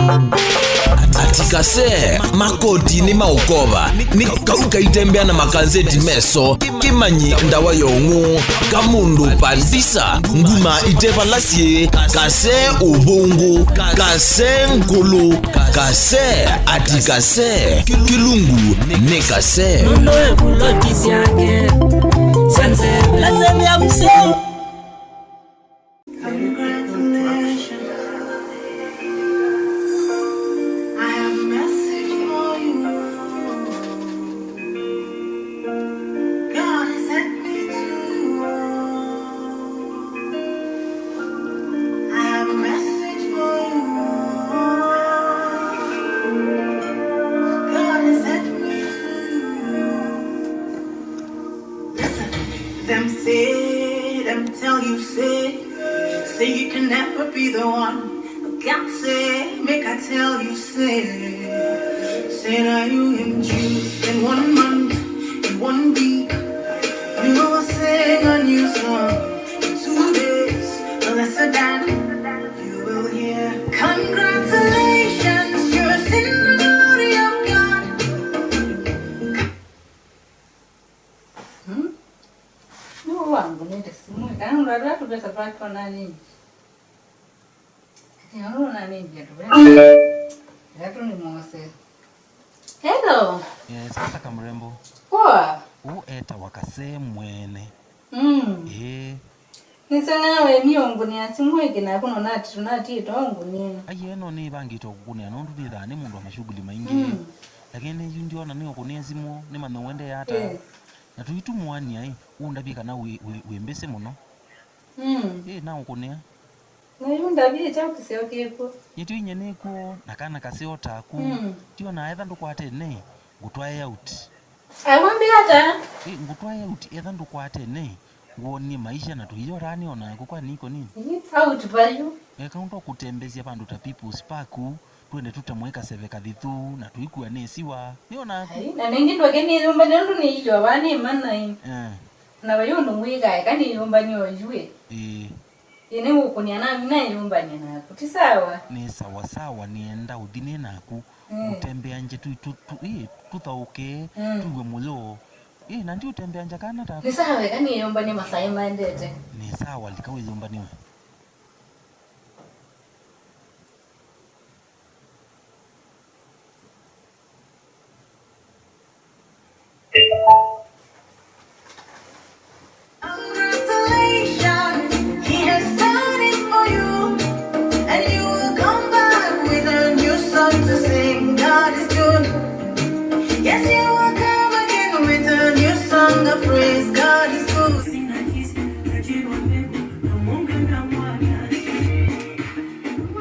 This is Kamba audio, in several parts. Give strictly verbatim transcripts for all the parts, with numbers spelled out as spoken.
Ati kase, makoti nĩ maũkova, nĩ kau kaitembea na makanzeti meso, kĩmanyi ndawa ya ũng'ũ, kamũndũ pandisa, nguma ite vala syĩ, kase ũvũngũ, kase ngũlũ, kase, ati kase, kĩlungu nĩ kase. Nũndũ wĩ vuloti syake, syanze, lazemya mseo. Congratulations. I have a message for you. God has sent me to you. I have a message for you. God has sent me to you. Listen, them say, them tell you, say, say you can never be the one. But God say, make I tell you, say, say now you him choose in one month, in one week. You will sing a new song. In two days, or less than, you will hear, congratulations, you're in the glory of God. Hmm? Nĩ ũũ wangũnĩte simũ, kana ũndũ atũla tũvesa twake ona nini. Ati ona nini atũvesa. Ila tu nĩ mose. Hello. Yes, sasa kamrembo. Poa. Ũũ etawa Kase mwene. Mm. Ĩĩ. Nĩseng'aa we nĩ ũngũnĩa simũ ĩngĩ naku no nati tũnatiĩtwa ũngũnĩe. Aiee, no nĩĩvangĩte ũkũkũnĩa nũndũ nĩthaa nĩ mũndũ wa mashughuli maingĩ. Mm. Lakini yu ndiona nĩ ũkũnĩa simũ, nĩ manya ũendeea ata. Eh. Na tũitũmũanĩa ĩ, ũndavye kana wĩ, wĩ, wĩ mbĩsĩ mũno. Mm. Ĩ, na ũkũnĩa. Na yu ndavye kyaũ kĩseo kĩkw'o? Nyĩtyo inyie nĩkw'o, na kana kaseo taku. Mm. Tiona etha ndũkwatene, ngũtwae out. Awambia ata? Ĩ, ngũtwae out, etha ndũkwatene, ngwonie maisha na tũiyotaa nĩ onaku kwa niko nini. Ĩ, out vayu. Eka ũndũ kũtembesya vandũ ta People's Park, twende tũtemwe kaseve kathithu, na tũikua nĩ siwa. Nĩ onaku. Ai, na ningĩ ndwake nĩ yũmba nĩ ũndũ nĩ iyo vaa nĩ mana ĩ. Eh. Na vayu ũndũ mwĩkae, ka nĩ yũmba nĩ oyue. Ĩ. Ĩ, nĩngũkũnĩa na mina ĩyũmbany'e naku, ti sawa? Nĩ sawa sawa, nĩenda ũthi nĩ naku. Mm. Ũtembeangye tu, tu, tu, ĩ, tũthaũke, mm, tuwe mũyo. Ĩ, na ndi ũtembeangya kana taku. Nĩ sawa, eka nĩyũmbany'e masaĩ maendete. Nĩ sawa, lika wĩyũmbany'e we. Congratulations, he has done it for you, and you will come back with a new song to sing. God is good. Yes, you will come again with a new song of praise. God is good.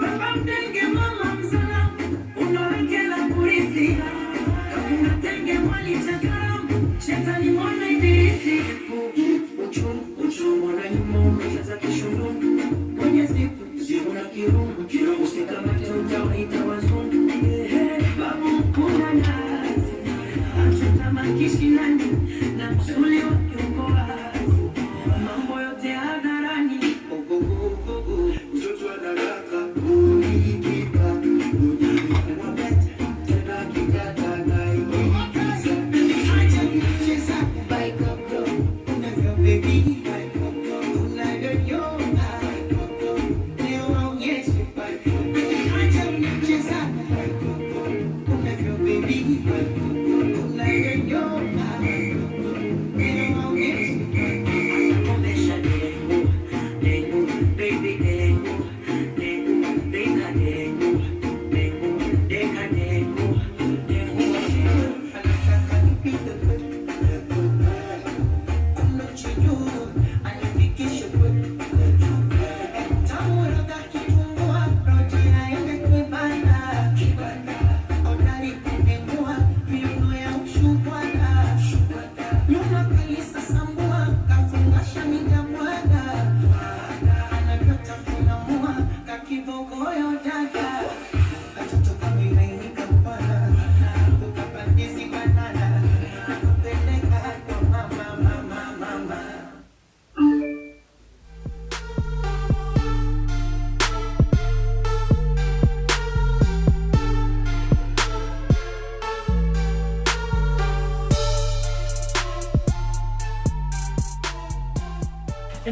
Baba mtenge, mama mzala, unorekela kurithi. Kafunga tenge, mwali chakaramu, shetani mwana ibilisi. Uchungu, uchungu, mwana nyuma, umejaza kishundu. Mwenye siku, siku na kirungu, kirungu, sikamate, utawaita wazungu. Babu mkuna nazi, achuta makishi nani, na msuli wa kiungo wazi. Mambo yote hadharani.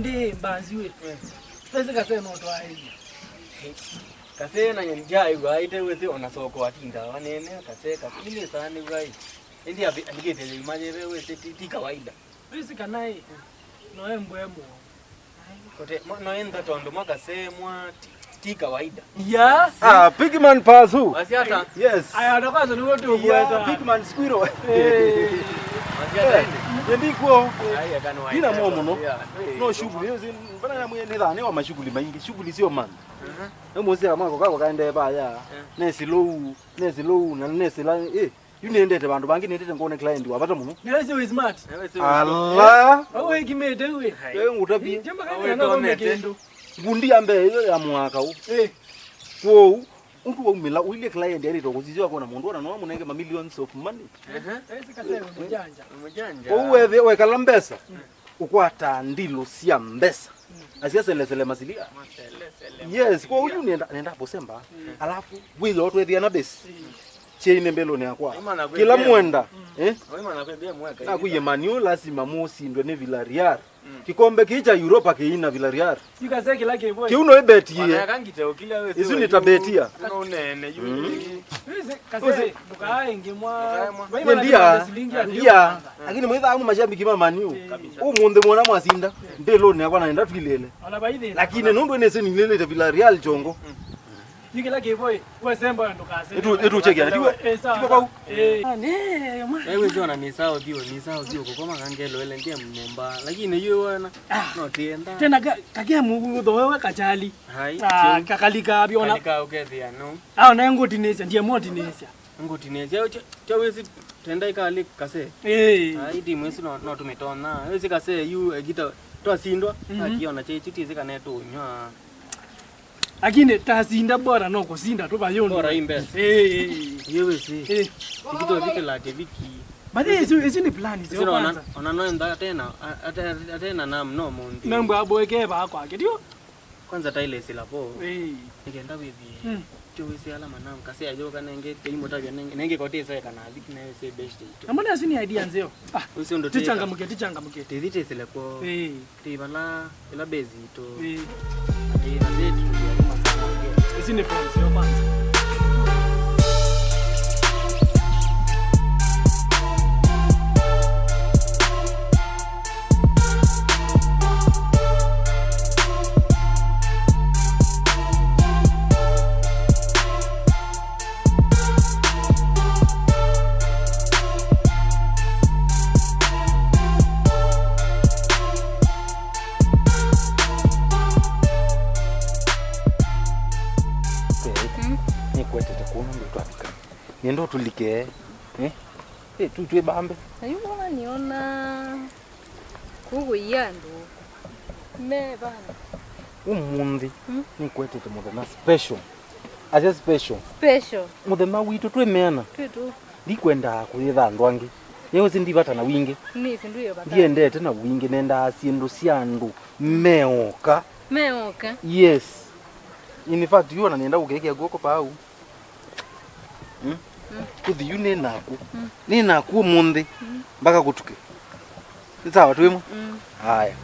Ndi mbazi we. Pesa kaseno twaĩie. Kasee na ndyaaĩw'a aĩte wĩsĩ ona soko atindaa waneenea kasee kasee nĩsaa nĩw'ai. Ĩndĩ avi- alikĩte yĩima yĩve wĩsĩ ti, ti kawaida. Wĩsĩ kana ĩ, no embwe mũo. Kote, mo- no enda tondũ makasemwa ti, ti kawaida. Ya. Ah, big man pasu. Wasiata. Yes. Aya, na kwanza nĩguo Yeah, tũkweta. Big man squirrel. Eh. Wasiata ende. Nĩndikuo. Aya kana wa Ndina muo mũno. No shughuli hiyo zin- mbona na mwenye nidha ni wa mashughuli maingi. Shughuli sio man. Nĩ mũsya mwako kako kaendee vaya. Nesi lou, nesi lou na nesi la eh. Yu nĩendete vandũ vangĩ, nĩendete ngone client wa vata mũno. Nĩwesi wĩ smart. Ala. Au wĩkimĩte we. Wewe ngutapie. Jamba kana na ngome kĩndũ. Ngundi ya mbee ĩyo ya mwaka huu. Eh. Kwoou, ũndũ waumĩla ũilye client arĩtwa kũsisya akona mũndũ ona no mũnenge ma millions of money. Ehe. Esi kasema mjanja. Mjanja. Kwoou wethe wekala mbesa. Ũkwata ndilo sya mbesa. Asya selesele masilia. Yes, kwa uyu nenda nenda bosemba. Alafu wĩyo twethia na base. Chain mbeloni yakwa. Kila mwenda. Eh? Na kuye Man U lazima musindwe ni Villarreal. Kikombe kii cha Europa kiina Villarreal. Ikase kila kĩvwe. Kiu no ibetie. Isu ni tabetia. Nene yu. Wĩsĩ, kasee, ndũkaae ĩngĩ mwa- Ndũkaae mwa- Nĩ ndia, ndia. Lakini mwĩthaa mu mashabiki ma Man U. Ũmũnthĩ mwona mwasinda. Ndĩ loan yakwa na nenda twilĩle. Ona vaithĩ. Lakini nũndũ nĩsĩ nilĩlĩte Villarreal chongo. Yu kĩla kĩvoi, wesemba ndũkase. Ĩtu- ĩtuchekia, ndiwe? Eh, sawa. Ndiwe kwau? Eh. Ah, ne, mwa- Wewe sio na misao dio, misao dio kukoma kangelo ele ndiye mumba. Lakini yeye wana no tienda. Tena ka- kakemu uthoewe kachali. Hai. Ah, kakalika biona. Kalika ukethia no. Ah, na ngũtinĩsya, ndiye motinĩsya. Ngũtinĩsya, kyo wĩsĩ tenda ikalĩ kase. Eh. Ah, iti mwĩsĩ no no tũmĩtona. Wĩsĩ kase yu egita twasindwa, akiona chechi tĩsĩ kana tũnywa. Lakini tasinda bora no kusinda tu bayoni. Bora imbesa. Eh. Yeye wĩsĩ. Eh. Ikito vikila teviki. But this is, is in the plan is kwanza. Ona no enda tena, atena nam no mundi. Nambwa aboeke ba kwake, ndio? Kwanza taile silapo. Eh. Nĩkenda wĩthĩe. Mm. Tyo wĩsĩ ala manamu kasi ayoka nenge teimo tavya nenge nenge kote sai kana thiki nayo se best ito. Amona sini idea nzeo. Ah. Usi ndo tichangamuke, tichangamuke. Tithite silapo. Eh. Ti vala ila base ito. Eh. Ti na zetu ya kama sana. Isi ni friends yo kwanza. Nĩkwetete kũu nũndũ twavika. Nĩenda ũtũlike. Eh? Eh, tu twĩ bambe. Na yu wona niona kuku ya andũ me bana. Ũmũnthĩ nĩkwetete mũthenya special. Asya special. Special. Mũthenya witũ twĩ meana. Twĩ tu. Ndikwendaa kũyĩtha andũ angĩ. Nĩwĩsĩ ndivata na wingĩ. Nĩsĩ ndwĩyo vata. Ndiendete na wingĩ, nendaa syĩndũ sya andũ meoka. Meoka. Yes. In fact, yu ona nenda ũkekĩa guoko pau. Mm? Mm. Kũthi yu nĩ naku. Mm. Nĩ naku ũmũnthĩ. Mm. Mpaka kũtuke. Nĩ sawa twĩmwe? Mm. Haya.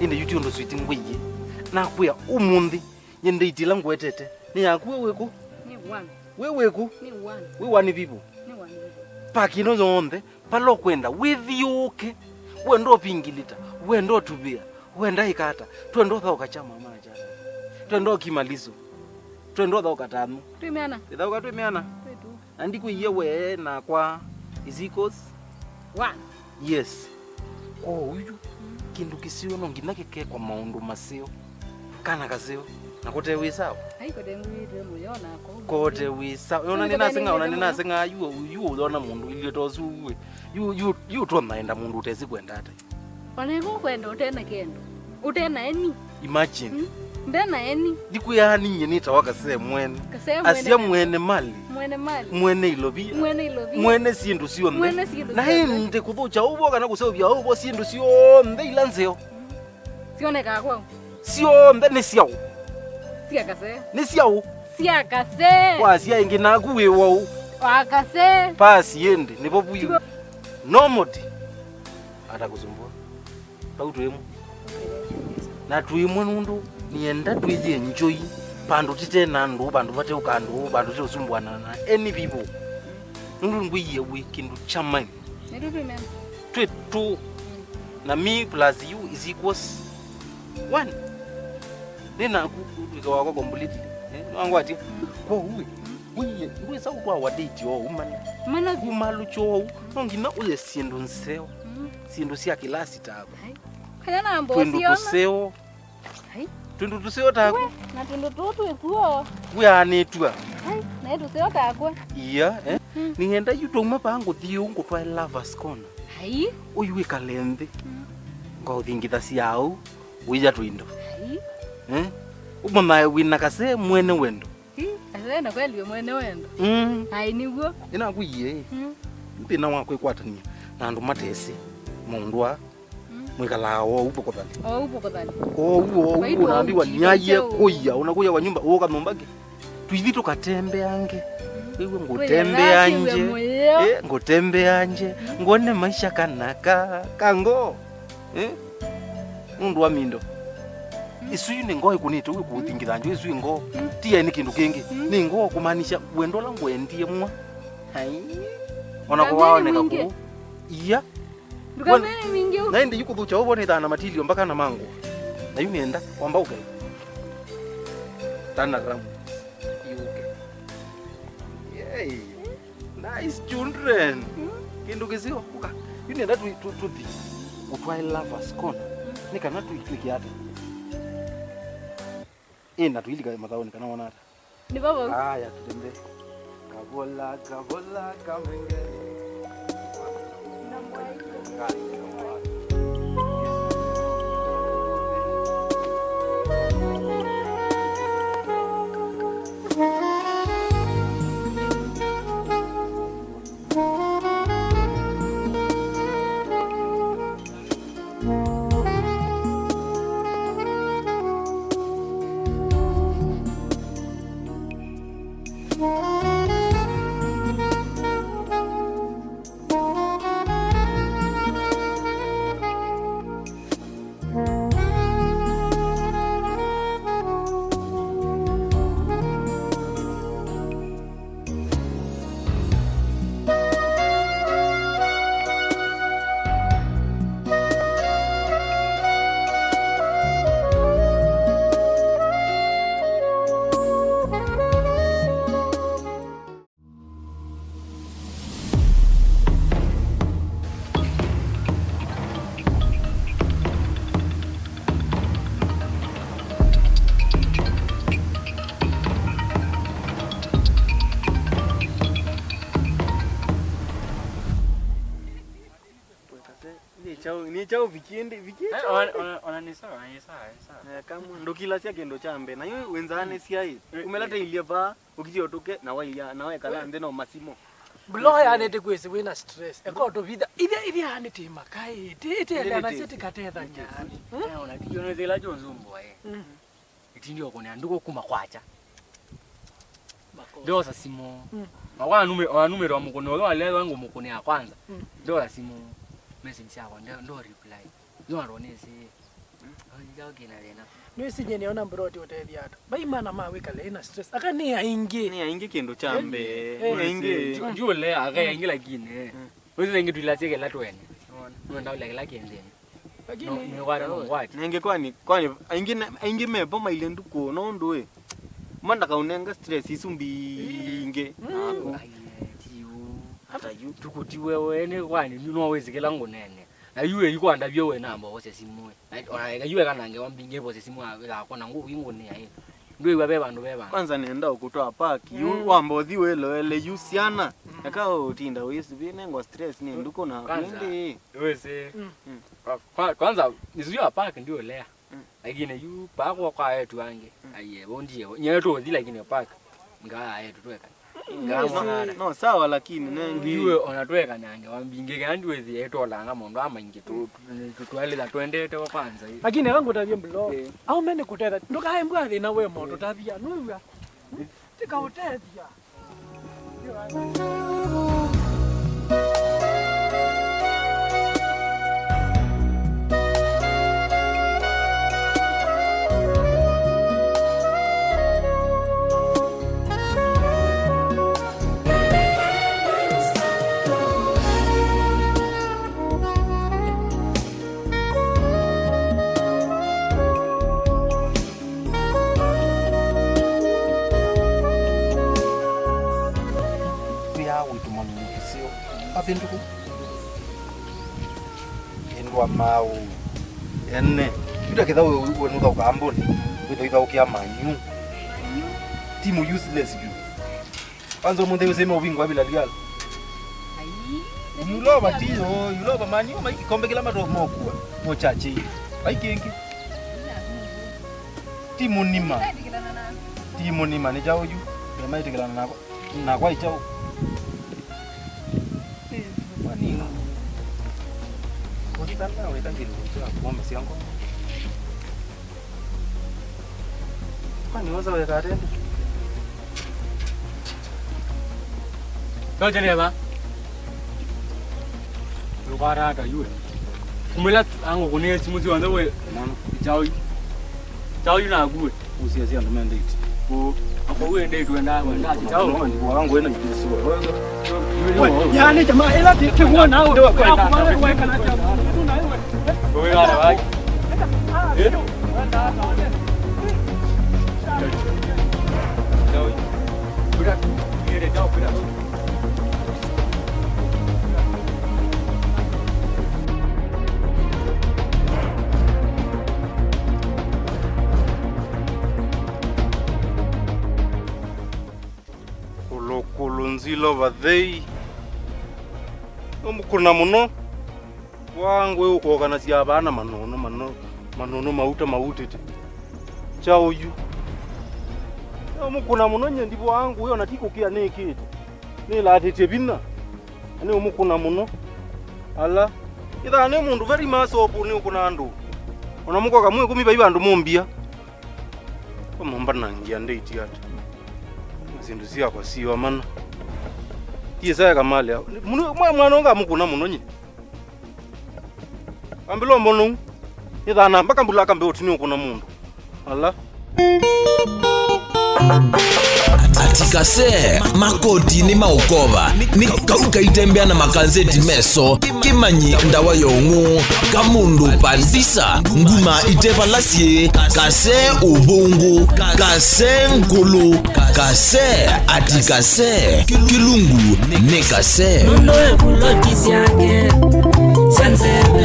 Ĩndĩ yu ti ũndũ switi ngwĩie. Nakwĩa ũmũnthĩ, nyie ndĩitĩla ngwetete. Nĩ yaku we wĩkũ? Nĩ one. We wĩkũ? Nĩ one. We one people. Nĩ one people. Paki ĩno yonthe, pala ũkwenda, wĩthiũũke. Wenda ũvingilita, Wenda ũtuvĩa, wenda ĩkata, twenda ũthaũka kya mama na kya tata. Twenda ũkimalizo. Twenda ũthaũka tanu. Twĩ mĩana. Ĩthaũka twĩ mĩana. Twĩ tu. Na ndikwĩie we nakwa is equals one. Yes. Kwa ũyu, kĩndũ kĩseo no nginya kĩkekwa maũndũ maseo. Kana kaseo. Na kote wĩ sawa. Ai, kote ngwĩtwe mũyo nako. Kote wĩ sawa. Ona nĩnaseng'a, ona nĩnaseng'a yu, yu ũyona mũndũ ilio tosu uwe. Yu, yu, yu twa maenda mũndũ ũtesi kwenda ata. Ona ĩvo ũkwenda ũte na kĩndũ. Ũte na eni. Imagine. Mm. Nde na eni. Ndikwĩaa ninyie nĩtawa kasee mwene. Kasee mwene. Asia mwene mali. Mwene mali. Mwene ilovia. Mwene ilovia. Mwene syĩndũ syonthe. Mwene syĩndũ syonthe. Na ĩndĩ kũthũkya ũvo kana kũseũvya ũvo syĩndũ syonthe ila nzeo. Sionekaa kwau. Syonthe nĩ syaũ? Sya kasee. Nĩ syaũ? Sya kasee. Wasya ĩngĩ naku wĩ waũ? Wa kasee. Pasi ĩndĩ, nĩvo vuyu. Nomoti. Atakũsumbua. Vau twĩmwe. Na twĩmwe nũndũ nĩenda twĩthĩe njoi, vandũ tĩte na andũ, vandũ vateũka andũ, vandũ tĩũsumbũana na any people. Nũndũ ngwĩie wĩ kĩndũ kya main. Nĩtũ twĩ mema. Twĩ tũ. Mm. Na me plus you is equals one. Nĩ naku ũtw'ĩke wakwa completely. Eh, nĩwangwatie. Mm. Kwoou ĩ, wĩie, ndwĩsa ũtwawa date oou mana. Mana vi. Kuma lũkyo oou, no nginya ũye syĩndũ nseo. Mm. Syĩndũ sya kĩlasi takwa. Ai. Kana na mbosi. Twĩndũ tũseo. Ai. Twĩndũ tũseo takwa. We, na twĩndũ tũũ twĩ kuo. Wĩanĩtw'a. Ai, na tũseo takwa. Ia, eh? Mm. Nĩenda yu twauma vaa ngũthi ũu ngũtwae lovers corner. Ai. Ũyu wĩkale nthĩ. Mm. Ngaũthingithasya au, ũiya twĩndũ. Ai. Eh? Ũmamae wĩna kasee mwene wendo. Ĩ, asena kweli we mwene wendo. Mm. Ai nĩw'o. Ĩnakwĩie. Mm. Thĩna wa kwĩkwatany'a na andũ matesĩ maũndũ aa. Mm. Mwĩkalaa oou vukothani. Oou vukothani. Oou, oou, unaambiwa niaie kũya, unakuya kwa nyumba, ũka nyumba ke. Tũithi tũkatembeange. Mm. Wĩw'e ngũtembeange. Eh, ngũtembeange. Mm. Ngone maisha kana ka, kango. Eh? Nũndũ wa mindo. Mm. Ĩsu yu nĩ ngoo ĩkũnĩte, ũĩ kũthingitha njo, ĩsu ĩ ngoo. Mm. Ti yaĩ nĩ kĩndũ kĩngĩ. Mm. Nĩ ngoo kũmaanisha wendo ũla ngwendie mwa. Ai. Ona kũwaoneka kũu. Iya. Ndũkamene mingi. Na ĩndĩ yu kũthũkya ũvo nĩthaa na matilio mpaka na mangũ. Na yu nĩenda, wamba ũke. Turn around. Yũke. Yay. Nice children. Mm. Kĩndũ kĩseo, ũka. Yu nĩenda tũ-, tũ-, tũthi. Ũtwae lovers corner. Mm. Nĩ kana tũitwĩke ata? Ĩ, na tũilika mathaũnĩ kana wona ata? Nĩ vava. Aya, tũtembee. Kabola, kabola, kamwenge. Nĩ kyaũ, nĩ kyaũ vikindi, vikindi? Eh, ona, ona, ona nĩ sawa, nĩ sawa, nĩ sawa. Eh, kamwe, ndũkilasya kĩndũ kya mbee. Na yu wĩnzaa nĩ syai. Eh, kumela eh. Teilye vaa, ũkithi ũtũke, na waiya, na wekala nthĩ no masimũ. Bro, eh, yanĩte kwĩsĩ wĩna stress. Eka ũtũvitha. Ithe, ithe yanĩte makaĩ. Ĩtĩ, ĩtĩ, ĩtĩ, ĩtĩ, tũkatethany'a. Eh, ona kĩndũ nĩ thĩla kyonzumbwa, eh. Mm. Ĩtindi ũkũnĩa ndũkũ kuma kwakya. Makosa. Ndosa simũ. Mm. Na wanumĩ-, wanumĩrwa mũkũnĩ ũyũ walelwa ngũmũkũnĩa kwanza. Mm. Ndosa simũ. Message syakwa ndo, ndo reply. Nĩwatwa nĩsĩ. Nĩkao kĩna thĩna. Nĩwĩsinyie nĩona mburoti ũtethya andũ. Vai mana ma wĩkale ĩna stress. Aka nĩ aingĩ. Nĩ aingĩ kĩndũ kya mbee. Eh. Nĩ aingĩ. Ju-, jule aka aingĩ lakini, eh. Mm. Wĩsĩ aingĩ tũilasye kĩla twene. Nĩwona. Nĩwenda ũlekela kĩnzĩnĩ. No, nĩkwate mũngwati. Nenge kwani, kwani, aingĩ ne-, aingĩ mepo maile nduku, no ũndũ ĩ. Manda kaunenga stress isu mbingĩ. Mm. Naku. Ai, ti ũu. Hata yu. Tukutiwe we, nĩ kwani, yu no wĩsĩ kĩla ngũnene. Na yu ĩ, yu kwandavya we namba wose simu ĩ. Na, ona eka yu eka nange wambinge wose simu ya, yakwa na ngũ, ingũnĩa ĩ. Ndwĩw'a ve vandũ ve vandũ. Kwanza nenda ũkũtwa park. Yu wamba ũthi wĩloele yu syana. Eka ũtinda wĩsĩ nengwa stress nĩ nduku na kwanza, kwĩndĩ. Wĩsĩ. Mm. Kwa, kwa, kwanza, isu ya park ndio lea. Mm. Lakini yu pakwa kwa yetu ange. Mm. Aiye, bondie. Nyewe tu thila lakini park. Nga yetu tuweka. Nga mwana. No, sawa lakini nengi. Iwe ona tweka nange wambinge kandi wethi etolanga mundu amaingi tu, tu, tu, twalila twendete wa kwanza. Lakini eka ngũtavye bro. Eh. Au mene kũtetha. Ndũkae mbwa thĩna we moto tavia. Nũw'a. Tikaũtethya. Wĩaa witũ mũnini kĩseo. Mavĩndũku. Ĩndwa maũ. Ene. Yuda kĩtha we, we nũthaũkaa mboni. Wĩtha ithaũkĩa manyu. Timu useless vyũ. Kwanza ũmũnthĩ wĩsĩ meũvingwa Villarreal. Ai. Yulova tiyo, yulova manyu, ma ikombe kĩla mato mokua, mochache. Vai kĩngĩ. Timu nima. Timu nima, nĩ kyaũ yu. Nĩmaitĩkĩlana nako. Nakwa ĩ kyaũ. Kwani, ũthitha nawe ta kĩndũ kya kuomesya ngoo. Kwani wosa weka atende? Ndojeneva. Ukwata ata yue? Kumwĩla angũkũnĩe simũ syonthe we. Mwana. Chao yu. Chao yu nakuwe. Usiasia andũ me date. Kũ. Ako we date wenda, wenda. Chao. Wangu wena ipisi. Yaani jamaa ila ti, ti kuona au. Wewe ana wapi? Eh? Kũlũkũlũ nzilo vathei. Ũmũkũna mũno. Wa ngũĩ ũkokanasya vaa na manono, mano-, manono mauta mautĩte. Kyaũ yu. Nĩũmũkũna mũno, nyie ndivũaa ngũĩ, ona ti kũkĩa nĩkĩte. Nĩlatĩtye vinya. Na nĩũmũkũna mũno. Ala. Ĩthaa nĩ mũndũ very masopu nĩũkũna andũ. Ona mũkoka mwĩ ĩkũmi vai vandũ mũmbia. Kwa mũmbanangia ndĩti ata. Syĩndũ syakwa siwa mana. Tiĩsaeka malea. Mũno, mwa-, mwana ũngamũkũna mũno nyie. Ambĩlwa mbonou. Nĩthana mpaka mbula akambe ũtini ũkũna mũndũ. Ala. Atikase, makoti nĩ maũkova. Nĩ kau kaitembea na makanzeti meso. Kĩmanyi ndawa ya ũng'ũ. Kamũndũ pandisa. Nguma itevala syĩ. Kase ũvũngũ. Kase ngũlũ. Kase atikase. Kĩlungu nĩ kase. Nũndũ ĩvuloti syake sya nzeve